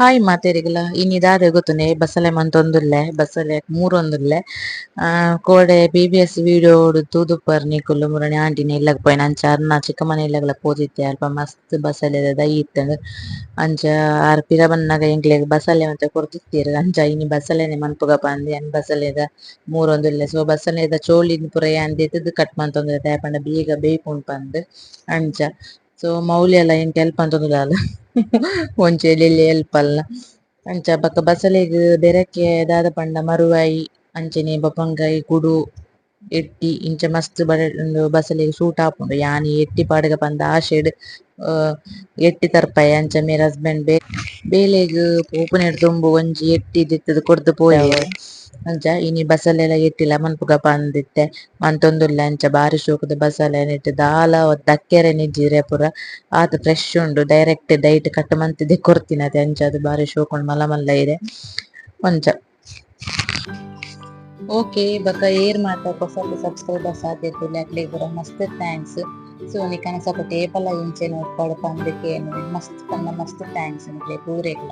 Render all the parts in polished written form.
Hi ಮಾತೆರಿಗಲ ಇನಿ ದಾದ ಗೊತ್ತುಂಡೆ ಬಸಲೆ ಮಂತೊಂದುಲ್ಲೆ ಬಸಲೆ ಮೂರೊಂದುಲ್ಲೆ ಕೋಡೆ ಬಿ.ಬಿ.ಎಸ್ ವಿಡಿಯೋ ತೂದುಪ್ಪರ್ ನಿಕುಲು ಮುರಣಿ ಆಂಟಿನ ಇಲ್ಲಗ್ ಪೋಯಿನ ಅಂಚ ಅರ್ನ ಚಿಕ್ಕಮ್ಮನ ಇಲ್ಲಗ್ಲ ಪೋದಿತ್ತೆ ಅಲ್ಪ ಮಸ್ತ್ ಬಸಲೆದ ದೈ ಇತ್ತ್ಂಡ್ ಅಂಚ ಆರ್ ಪಿರ ಬನ್ನಗ ಎಂಕ್ಲೆಗ್ ಬಸಲೆ ಮಾತ ಕೊರ್ದಿತ್ತೆರ್ ಅಂಚ ಇನಿ ಬಸಲೆನೆ ಮನ್ಪುಗ ಪಂದ್ ಯಾನ್ ಬಸಲೆದ ಮೂರೊಂದುಲ್ಲೆ ಸೊ ಬಸಲೆದ ಚೋಲಿನ್ ಪೂರ ಯಾನ್ ದೆತ್ತ್ದ್ ಕಟ್ ಮಂತೊಂದುಲ್ಲೆ ದಾಯೆ ಪಂಡ ಬೇಗ ಬೇಯ್ಪುಂಡು ಪಂದ್ ಅಂಚ ಸೊ ಮೌಲ್ಯಲ ಎಂಕ್ ಹೆಲ್ಪ್ ಮಂತೊಂದುಲ್ಲಲ್ ಒಂಜಿ ಎಲ್ಯ ಹೆಲ್ಪ್ ಅಲ್ಲ ಅಂಚ ಬೊಕ ಬಸಲೆಗ್ ಬೆರಕೆ ದಾದ ಪಂಡ ಮರುವಾಯಿ ಅಂಚನೆ ಬೊಪಂಗಾಯಿ ಕುಡು ಎಟ್ಟಿ ಇಂಚ ಮಸ್ತ್ ಉಂದು ಬಸಲೆಗ್ ಸೂಟ್ ಆಪುಂಡು. ಯಾನ್ ಎಟ್ಟಿ ಪಾಡುಗ ಪಂದ್ ಆಶೆಡ್ ಎಟ್ಟಿ ತರ್ಪಾಯೆ ಅಂಚ ಮೇರ್ ಹಸ್ಬೆಂಡ್ ಬೇಲೆಗ್ ಪೋಪುನೆಡ್ ದುಂಬು ಒಂಜಿ ಎಟ್ಟಿ ದೆತ್ತುದು ಕೊರ್ದು ಪೋಯೆರ್. ಅಂಚ ಇನಿ ಬಸಲೆಲ ಎಟ್ಟಿಲ ಮನ್ಪುಗ ಪಂದಿತ್ತೆ ಮಂತೊಂದುಲ್ಲೆ ಅಂಚ ಬಾರಿ ಶೋಕುದ ಬಸಲೆ ನೆಟ್ ದಾಲ ದಕ್ಕೆರೆ ಇಜ್ಜಿ ಪೂರ ಆತ್ ಫ್ರೆಶ್ ಉಂಡು ಡೈರೆಕ್ಟ್ ದೈಟ್ ಕಟ್ ಮಂತುದೆ ಕೊರ್ತಿನತೆ ಅಂಚಾದ್ ಬಾರಿ ಶೋಕುಂಡು ಮಲ್ಲ ಮಲ್ಲ ಇರೆ ಅಂಚ. ಓಕೆ ಬೊಕ ಏರ್ ಮಾತ ಪೊಸತ್ ಸಬ್ಸ್ಕ್ರೈಬರ್ಸ್ ಆದಿತ್ತುಲ್ಲೆ ಅಕ್ಲೆಗ್ ಪೂರ ಮಸ್ತ್ thanks. So ನಿಕಲ್ನ ಸಪೋರ್ಟ್ ಏಪಲ ಇಂಚೆನೆ ಉಪ್ಪಡ್ ಪಂದ್ ಕೇನುವೆ ಮಸ್ತ್ ಪಂಡ ಮಸ್ತ್ thanks ನಿಕ್ಲೆಗ್ ಪೂರೆಗ್ಲ.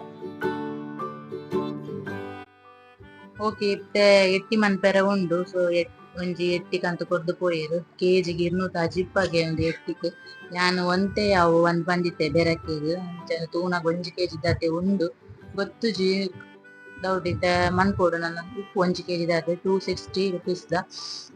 ಓಕೆ ಇತ್ತೆ ಎಟ್ಟಿ ಮನ್ಪೆರೆ ಉಂಡು. ಸೊ ಒಂಜಿ ಎಟ್ಟಿ ಕಂತ್ ಕೊರ್ದು ಪೋಯೆರ್ ಕೆಜಿಗ್ 250 ಗೆ ಒಂದು ಎಟ್ಟಿಗ್ ಯಾನ್ ಒಂತೆ ಅವು ಒಂದ್ ಪಂದಿತ್ತೆ ಬೆರಕೆಗ್ ಅಂಚ ತೂನಗ ಒಂಜಿ ಕೆಜಿ ದಾತೆ ಉಂಡು ಗೊತ್ತುಜಿ ಡೌಟ್ ಇತ್ತೆ ಮನ್ಪೊಡು ನನ ಉಪ್ಪು ಒಂಜಿ ಕೆಜಿ ದಾತೆ 260 ರುಪೀಸ್ ದ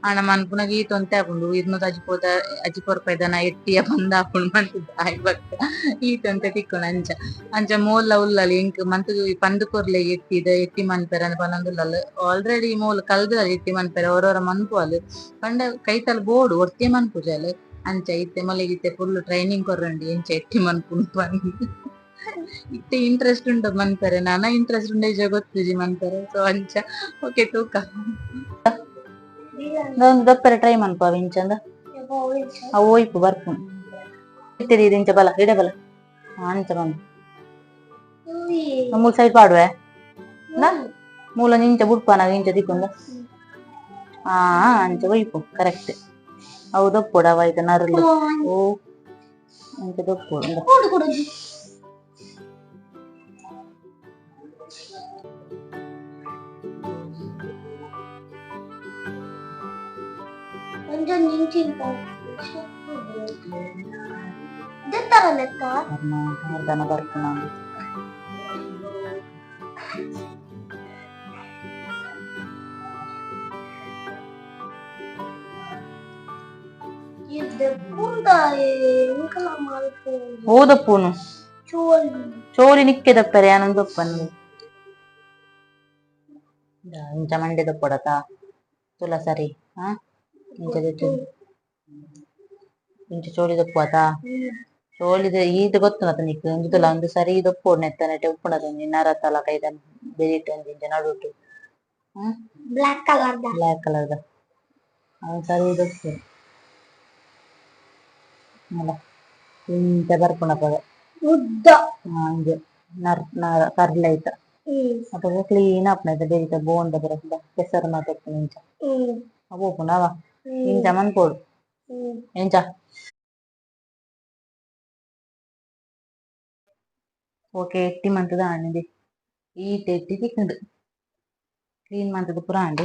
ಆಂಡ ಮನ್ಪುನಗ ಈತ್ ಒಂತೆ ಆಪುಂಡು 250 ರೂಪಾಯಿದನ ಎಟ್ಟಿಯ ಪಂದ್ ಆಪುಂಡು ಮಂತುದು ಆಯ್ ಬೊಕ್ಕ ಈತ್ ಒಂತೆ ತಿಕ್ಕುಂಡು ಅಂಚ ಅಂಚ ಮೋಲ್ಲ ಉಲ್ಲಲ್ ಎಂಕ್ ಮಂತುದು ಪಂದ್ ಕೊರ್ಲೆ ಎಟ್ಟಿದ ಎಟ್ಟಿ ಮನ್ಪೆರೆ ಅಂದ್ ಪನೊಂದುಲ್ಲಲ್ ಆಲ್ರೆಡಿ ಮೋಲ್ ಕಲ್ದಲ್ ಎಟ್ಟಿ ಮನ್ಪೆರೆ ಒರೊರ ಮನ್ಪುವಲ್ ಪಂಡ ಕೈತಲ್ ಬೋಡು ಒರ್ತಿ ಮನ್ಪುಜಲ್ ಅಂಚ ಇತ್ತೆ ಮೊಲೆಗ್ ಇತ್ತೆ ಫುಲ್ ಟ್ರೈನಿಂಗ್ ಕೊರೊಂಡಿ ಎಂಚ ಎಟ್ಟಿ ಮನ್ಪುನು ಪಂದ್ ಇತ್ತೆ ಇಂಟ್ರೆಸ್ಟ್ ಉಂಡು ಮನ್ಪೆರೆ ನನ ಇಂಟ್ರೆಸ್ಟ್ ಉಂಡು ಇಜ್ಜ ಗೊತ್ತುಜಿ ಮನ್ಪೆರೆ ಸೊ ಅಂಚ ಓಕೆ ತೂಕ ಒಂದು ದಪ್ಪರೆ ಟ್ರೈ ಮನ್ಪುವ ಇಂಚಂದ ಅವು ಒಯ್ಪು ಬರ್ಪುಂಡು ಇತ್ತೆ ಇಂಚ ಬಲ ಇಡೆ ಬಲ ಅಂಚ ಬಂದು ಮೂಲ ಸೈಡ್ ಪಾಡುವೆ ಮೂಲ ಇಂಚ ಬುಡ್ಪಾನಾಗ ಇಂಚ ತಿಕ್ಕೊಂಡ ಆ ಅಂಚ ಒಯ್ಪು ಕರೆಕ್ಟ್ ಅವು ದಪ್ಪೊಡು ಅವ ಐತ ನರುಲು ಓ ಅಂಚ ದಪ್ಪೊಡು ದನ ಬರ್ಪುನ ಓದಪ್ಪುನು ಚೋಲಿ ನಿಕ್ಕೆ ದಪ್ಪರೆ ಯಾನೊಂದು ದಪ್ಪನು ಇಂಚ ಮಂಡೆ ದಪ್ಪೊಡತ ತುಲ ಸರಿ ಹಾ ಇಂಚ ಇಂಚ ಚೋಲಿ ದಪ್ಪು ಚೋಲಿದ ಈತ ಗೊತ್ತುಂಡತ ನಿಕ್ ಒಂಜಿ ತುಲ ಒಂದು ಸರಿ ದಪ್ಪೊಡು ನೆತ್ತ ನೆಟೆ ಉಪ್ಪುನದ ಒಂಜಿ ನರತಲ ಕೈದ ಬೆರಿಟ್ ಒಂಜಿ ಇಂಚ ನಡುಟು. Black colour black colour ದ ಅವು ಸರಿ ದಪ್ಪು ಅಲ್ಲ ಇಂಚ ಬರ್ಪುಂಡು ಉದ್ದ. ಇಂಜೆ ನರ್ ನರ ಕರ್ಲ ಐತ ಅಪಗ ಕ್ಲೀನ್ ಆಪುಂಡು ಬೆರಿತ ಬೋನ್ ದ ಪೂರ ಕೆಸರು ಮಾತ ಉಪ್ಪುಂಡು ಇಂಚ. ಅವು ಉಪ್ಪುಂಡು ಅವ ಇಂಚ ಮನ್ಪೊಡು ಎಂಚ. ಓಕೆ ಎಟ್ಟಿ ಮಂತುದು ಆಂಡ್ ಈತ್ ಎಟ್ಟಿ ತಿಕ್ಕುಂಡು ಕ್ಲೀನ್ ಮಂತುದು ಪೂರ ಆಂಡ್.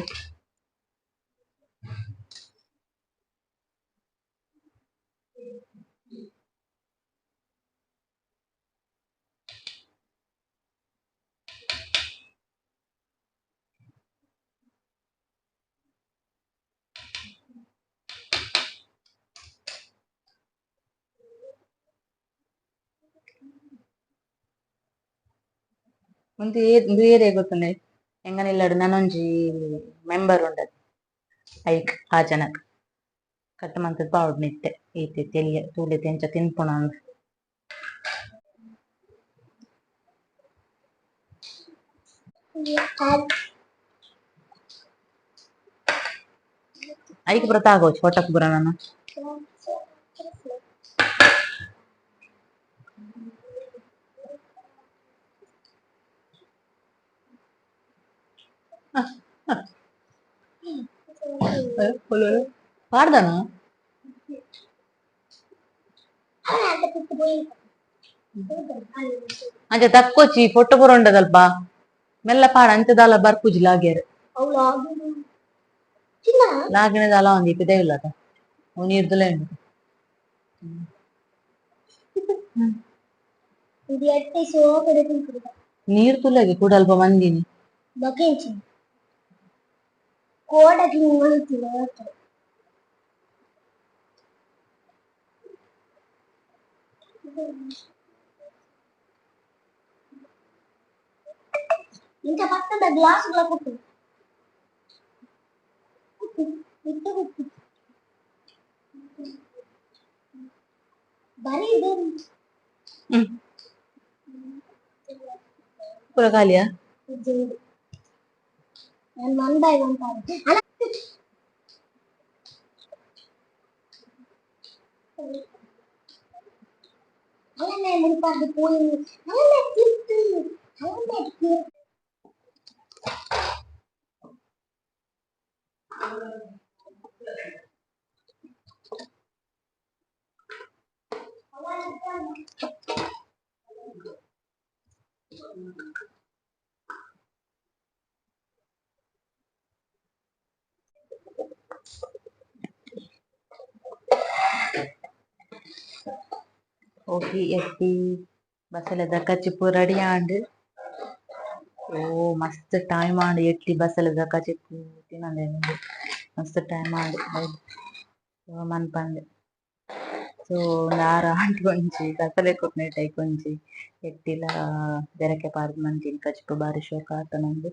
ಉಂದು ಉಂದು ಏರಿಯಾ ಗೊತ್ತುಂಡೆ ಎಂಗನ ಇಲ್ಲಡ್ ನನೊಂಜಿ ಮೆಂಬರ್ ಉಂಡದು ಐಕ್ ಆ ಜನಕ್ ಕಟ್ ಮಂತುದು ಪಾವೊಡು ನಿತ್ತೆ ಈತ್ ತೆಲಿಯ ತೂಲೆ ಎಂಚ ತಿನ್ಪುನ ಅಂದ್. ಐಕ್ ಪೂರ ತಾಗೋಚಿ ಹೊಟ್ಟಕ್ ಪೂರ ನನ. ಪಾಡ್ದನ. ಅಂಚ ತಕ್ಕೋಚಿ ಪೊಟ್ಟ ಪುರಂಡದಲ್ಪ ಮೆಲ್ಲ ಪಾಡ ಅಂಚದಾಲ ಬರ್ಪುಜಿ ಲಾಗ್ಯರ್. ಅವಳು ಚಿನ್ನ. ಲಾಗಿನದಾಲ ಒಂದು ಇಪ್ಪಿದೇ ಇಲ್ಲದ ನೀರ್ದುಲ ಉಂಡು. ಇದು ಎಟ್ಟಿ ಸೋಕಡೆ ತಿಂತಿದ್ದ. ನೀರ್ ತುಲಗೆ ಕೂಡ ಅಲ್ಪ ಮಂದಿನಿ. ಬಕೆಂಚಿ ಕೋಡ ಕ್ಲೀನ್ ಮಾಡ್ತಿಲ್ಲ. ಇಂಚ ಪಕ್ಕದ ಗ್ಲಾಸ್ಗಳ ಕೊಟ್ಟು ಇಟ್ಟು ಕೊಟ್ಟು ಬರೀ ಇದು. ಪೂರ ಖಾಲಿಯಾ? ಇದು ನಾನು ಒನ್ ಬೈ ಒನ್ ಅಲ್ಲ. ಅಲ್ಲನೇ ಮುನ್ಪಾರ್ದು ಪೋಯಿ ಅಲ್ಲನೇ ತಿರ್ತು ಅಲ್ಲನೇ ತಿರ್ತು. ಓಕೆ, ಎಟ್ಟಿ ಬಸಲೆದ ಕಚಿಪು ರೆಡಿ ಆಂಡ್. ಓ ಮಸ್ತ್ ಟೈಮ್ ಆಂಡ್. ಎಟ್ಟಿ ಬಸಲೆದ ಕಚಿಪು ತಿನ್ನಂದೆ ಮಸ್ತ್ ಟೈಮ್ ಆಂಡ್ ಮನ್ಪಂದೆ. ಸೊ ಆರು ಆಂಡ್ ಒಂಜಿ ಬಸಲೆ ಕೊರ್ನೆಟ್ ಐಕೊಂಜಿ ಎಟ್ಟಿಲ ಬೆರಕೆ ಪಾರ್ದ್ ಮಂತಿನ ಕಚಿಪು ಬಾರಿ ಶೋಕ ಆತುಂಡು.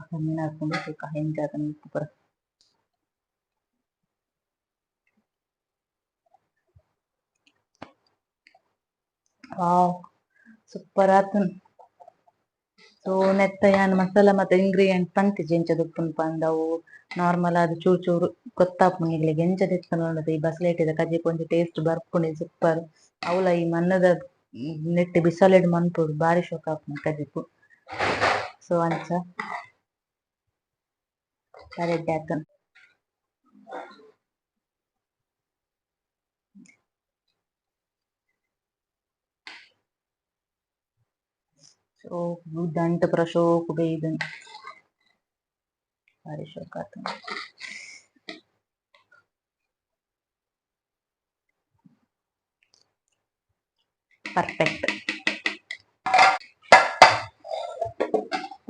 ಕಮ್ಮಿ ಆಪುಂಡು ತೂಕ ಎಂಚ ಆತುಂಡು ಪೂರ. ವಾವ್, ಸೂಪರ್ ಆತುಂಡು. ಸೊ ನೆತ್ತ ಯಾನ್ ಮಸಾಲ ಮತ ಇಂಗ್ರೀಡಿಯೆಂಟ್ ಪಂತಿಜಿ ಎಂಚ ದೆಪ್ಪುನು ಪಂದ್. ಅವು ನಾರ್ಮಲ್ ಆದ್ ಚೂರು ಚೂರು ಗೊತ್ತಾಪುಂಡು ನಿಕ್ಲೆಗ್ ಎಂಚ ದೆತ್ತುಂಡು. ಈ ಬಸಲೆಟಿದ ಕಜಿಪು ಒಂಜಿ ಟೇಸ್ಟ್ ಬರ್ಪುಂಡು ಸೂಪರ್. ಅವ್ಲ ಈ ಮಣ್ಣುದ ನೆಟ್ಟ್ ಬಿಸಲೆಡ್ ಮನ್ಪೊಡು, ಬಾರಿ ಶೋಕ್ ಆಪುಂಡು ಕಜಿಪು. ಸೊ ಅಂಚ ಬಾರಿ ಎಡ್ಡೆ ಆತುಂಡು. ಸೊ ದಂಟು ಪೂರ ಶೋಕು ಬೈದುಂಡು, ಬಾರಿ ಶೋಕ್ ಆತುಂಡು. ಪರ್ಫೆಕ್ಟ್.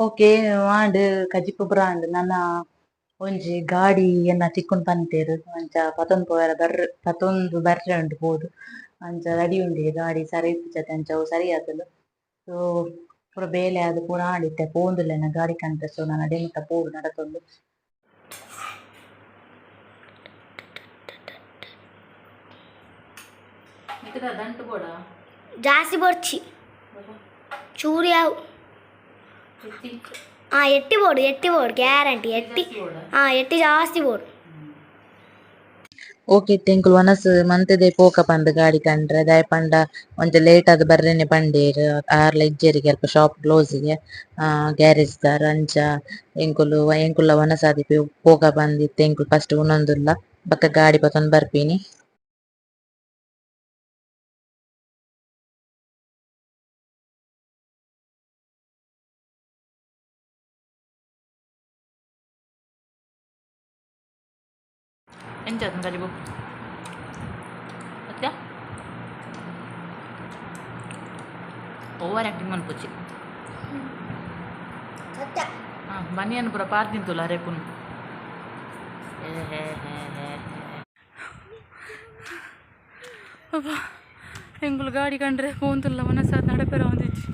ಓಕೆ, ಆಂಡ್ ಕಜಿಪು ಪೂರ ಆಂಡ್. ನನ ಒಂಜಿ ಗಾಡಿ ಎನ್ನ ತಿಕ್ಕುಂಡು ಪಂತೆರ್. ಅಂಚ ಪತೊಂದು ಪೋಯೆರೆ ಬರ್ರೆ ಪತೊಂದು ಬರ್ರೆ ಉಂಡು ಪೋದು. ಅಂಚ ರೆಡಿ ಉಂಡು ಗಾಡಿ ಸರಿ ಇತ್ತಿಜತೆ, ಅಂಚ ಅವು ಸರಿ ಆತುಂಡು. ಸೊ ಪೂರ ಬೇಲೆ ಆದ್ ಪೂರ ಆಂಡ್. ಇತ್ತೆ ಪೋವೊಂದುಲ್ಲೆನ ಗಾಡಿ ಕಂತೆ. ಸೊ ನನ ಅಡೆ ಮುಟ್ಟ ಪೋಡು ನಡತೊಂದು. ದಂಟು ಬೋಡ. ಜಾಸ್ತಿ ಬೊರ್ಚಿ ಚೂರು ಯಾವ ಎಟ್ಟಿ ಬೋಡು, ಎಟ್ಟಿ ಬೋಡು ಗ್ಯಾರಂಟಿ ಎಟ್ಟಿ. ಎಟ್ಟಿ ಜಾಸ್ತಿ ಬೋಡು. ಓಕೆ, ಎಂಕುಲು ವನಸ್ ಮಂತುದೆ ಪೋಕ ಪಂದ್ ಗಾಡಿ ಕಂಡ್ರೆ. ದಾಯೆ ಪಂಡ ಒಂತೆ ಲೇಟ್ ಆದ್ ಬರ್ರೆನೆ ಪಂಡೆರ್. ಆರ್ಲ ಇಜ್ಜೆರ್ ಅಲ್ಪ ಶಾಪ್ ಕ್ಲೋಸ್ ಗೆ ಗ್ಯಾರೇಜ್ ದಾರ್. ಅಂಚ ಎಂಕುಲು ಎಂಕುಲ್ಲ ವನಸ್ ಆದಿಪ್ಪು ಪೋಕ ಪಂದ್ ಇತ್ತೆ ಎಂಕುಲು ಫಸ್ಟ್ ಉನೊಂದುಲ್ಲ, ಬೊಕ ಗಾಡಿ ಪತೊಂದು ಬರ್ಪಿನಿ. ಎಂಚ ಕಜಿಪು ಸತ್ಯ? ಓವರ್ ಆಕ್ಟಿಂಗ್ ಮನ್ಪೊಚ್ಚಿ. ಸತ್ಯ. ಬನಿಯನ್ ಪೂರ ಪಾರ್ದಿಂತುಲ್ಲ ಅರೆಪುನು. ಹೇ ಹೇ ಹೇ ಹೇ. ಅಬ್ಬಾ, ಎಂಕುಲು ಗಾಡಿ ಕಂಡ್ರೆ ಪೋಂತುಲ್ಲ ಮನಸ್ಸಾದ್ ನಡಪೆರ ಒಂದಿಜ್ಜಿ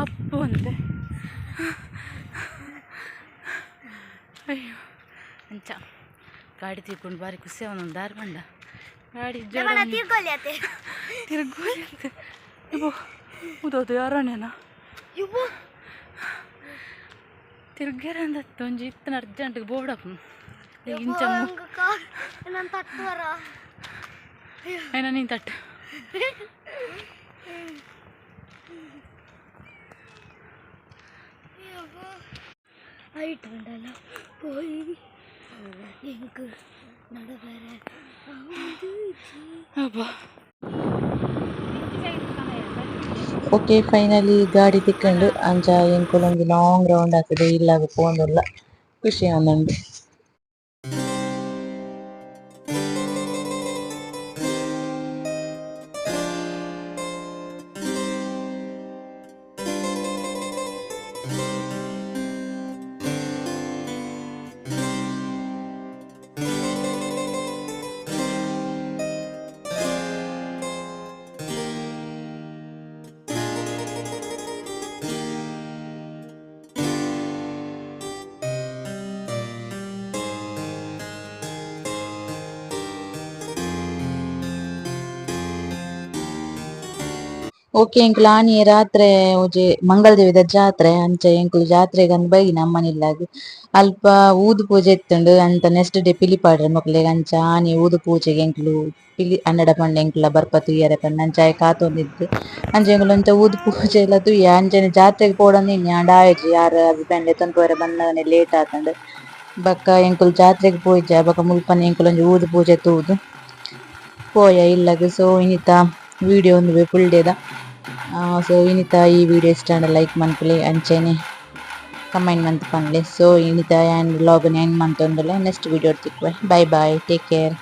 ಅಪ್ಪು ಅಂತೆ. ಅಯ್ಯೋ, ಅಂಚ ಗಾಡಿ ತಿರ್ಕೊಂಡು ಬಾರಿ ಖುಷಿ ಒಂದೊಂದು ದಾರಿ ಬಂಡ ಗಾಡಿ. ತಿರ್ಗೊಲಿ. ತಿರ್ಗೋಲಿ. ಉದೋದು ಯಾರನೇನ ತಿರ್ಗ್ಯಾರ ಅಂದತ್ತು. ಒಂಜಿ ಇತ್ತನ ಅರ್ಜೆಂಟ್ಗೆ ಬೋಡಪ್ಪು ಇಂಚ. ನಾನು ತಟ್ಟುವರ. ಏನ ನೀನು ತಟ್ಟು. ಐಟ್ ಉಂಡಲ್ಲ ಪೋಯಿ ಎಂಕ್ ನಡಬರ. ಅಬ್ಬಾ. ಓಕೆ, ಫೈನಲಿ ಗಾಡಿ ತಿಕ್ಕಂಡು. ಅಂಚ ಎಂಕುಲೊಂಜಿ ಲಾಂಗ್ ರೌಂಡ್ ಆತುದು ಇಲ್ಲಗ್ ಪೋವೊಂದುಲ್ಲ. ಖುಷಿ ಆವೊಂದುಂಡು. ಓಕೆ, ಎಂಕುಲು ಆನಿ ರಾತ್ರೆ ಒಂಜಿ ಮಂಗಳದೇವಿದ ಜಾತ್ರೆ. ಅಂಚ ಎಂಕುಲು ಜಾತ್ರೆಗ್ ಅಂದ್ ಬೈದಿನ ಅಮ್ಮನ ಇಲ್ಲಗ್. ಅಲ್ಪ ಊದು ಪೂಜೆ ಇತ್ತುಂಡು. ಅಂಚ ನೆಕ್ಸ್ಟ್ ಡೇ ಪಿಲಿ ಪಾಡ್ರೆ ಮೊಕ್ಲೆಗ್. ಅಂಚ ಆನಿ ಊದು ಪೂಜೆಗೆ ಎಂಕುಲು ಪಿಲಿ ಅಣ್ಣಡ ಪಂಡ ಎಂಕುಲ ಬರ್ಪ ತೂಯರೆ ಪಂದ್. ಅಂಚ ಆಯೆ ಕಾತೊಂದಿತ್ತು. ಅಂಚ ಎಂಕುಲು ಒಂತೆ ಊದು ಪೂಜೆ ಎಲ್ಲ ತೂಯ. ಅಂಚನೆ ಜಾತ್ರೆಗ್ ಪೋಡಂದ್ ಇನ್ಯ ಆಂಡ ಆಯಿಜಿ. ಆರ್ ಹಸ್ಬೆಂಡ್ ಲೆತೊಂದು ಪೋಯೆರೆ ಬನ್ನಗನೆ ಲೇಟ್ ಆತುಂಡು. ಬೊಕ್ಕ ಎಂಕುಲು ಜಾತ್ರೆಗ್ ಪೋಯಿಜ. ಬೊಕ್ಕ ಮುಲ್ಪನೆ ಎಂಕುಲು ಒಂಜಿ ಊದು ಪೂಜೆ ತೂದು ಪೋಯ ಇಲ್ಲಗ್. ಸೊ ಇನಿತ ವಿಡಿಯೋ ಉಂದುವೆ ಫುಲ್ ಡೇ ದ. ಸೊ ಇನಿತ ಈ ವಿಡಿಯೋ ಇಷ್ಟ ಆಂಡ ಲೈಕ್ ಮನ್ಪುಲೆ, ಅಂಚನೆ ಕಮೆಂಟ್ ಮಂತ್ ಪನ್ಲೆ. ಸೊ ಇನಿತ ಯಾನ್ ವ್ಲಾಗ್ ನ್ ಎಂಡ್ ಮಂತೊಂದುಲ್ಲೆ. ನೆಕ್ಸ್ಟ್ ವಿಡಿಯೋ ತಿಕ್ಕುವೆ. Bye bye, take care.